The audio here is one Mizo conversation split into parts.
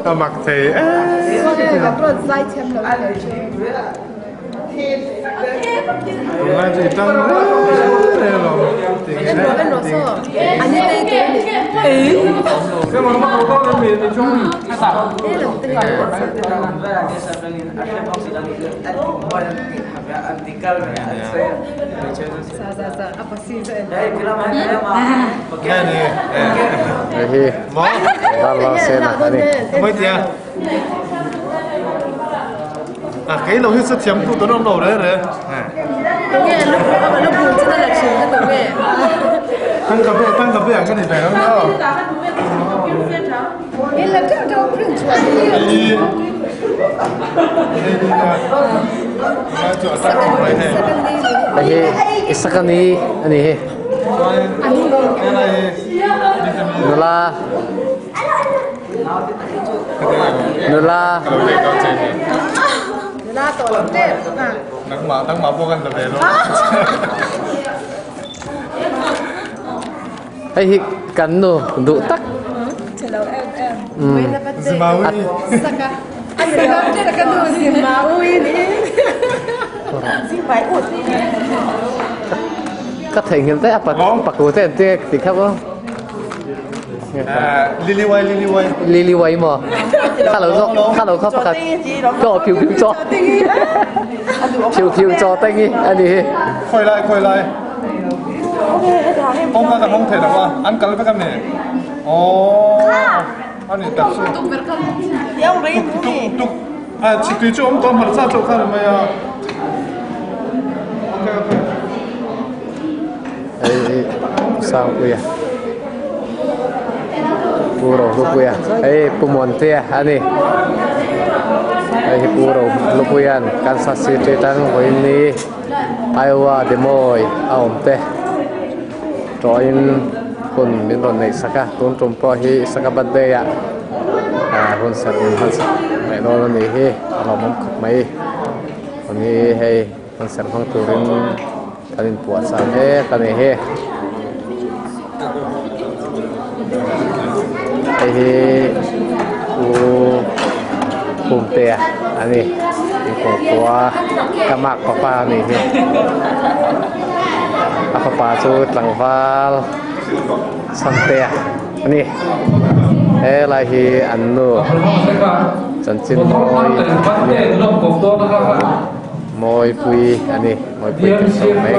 A mak thei e. Tunlai chu i tang reng reng alawm Hei hi Vanlalsena a ni. Kei lo hi chu thiam tu tur awm lo re re. Tangka be tangka be ang ka ni ve ang lo. Hei hi Isakani a ni hi. Nula nula Hei hi kan nu duh tak Ka theihnghilh daih a pakua te an tia ti khap a. Lily Wai Lily Wai Lily Wai maw kha lo zawk kha lo kha pakhat chaw phiu phiu chaw phiu phiu chaw teng hi a ni hi khawi lai khawi lai kawngka kan hawng thei lo a an kal vek a ni aww a ni tak chu tuk tuk tuk a chikri chu awm tawh hmarcha chauh kha a ni mai a okay okay. Hei hi Sangpuia Pu Rohlupuia hei Pu Muantea a ni hei hi Pu Rohlupuia'n Kansas City atang vawiin ni Iowa Des Moines a awm te tawhin hun min rawn neih sak a tun tum pawh hi Isaka birthday ah hun serh min hman sak leh dawn a nih hi a lawmawm khawp mai a ni hei hun serh hmang turin. Kan inpuahchah mek a ni hi. Hei hi u Khumtea a ni. Inkawhkhua ka mak papa a nih hi. A fapa chu tlangval Chhantea a ni. Helai hi an nu chanchin mawi a ni. Mawipui a ni. Mawipui kan sawi mai.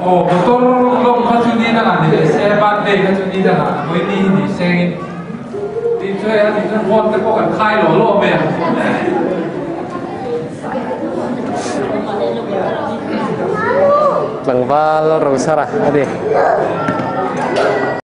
Aw motor lawng kha chu ni dangah ni leh se birthday kha chu ni dangah vawi ni hi ni sengin tih chu hei a tih chuan phone te pawh kan khai law law mai a. Tlangval Rosara a ni.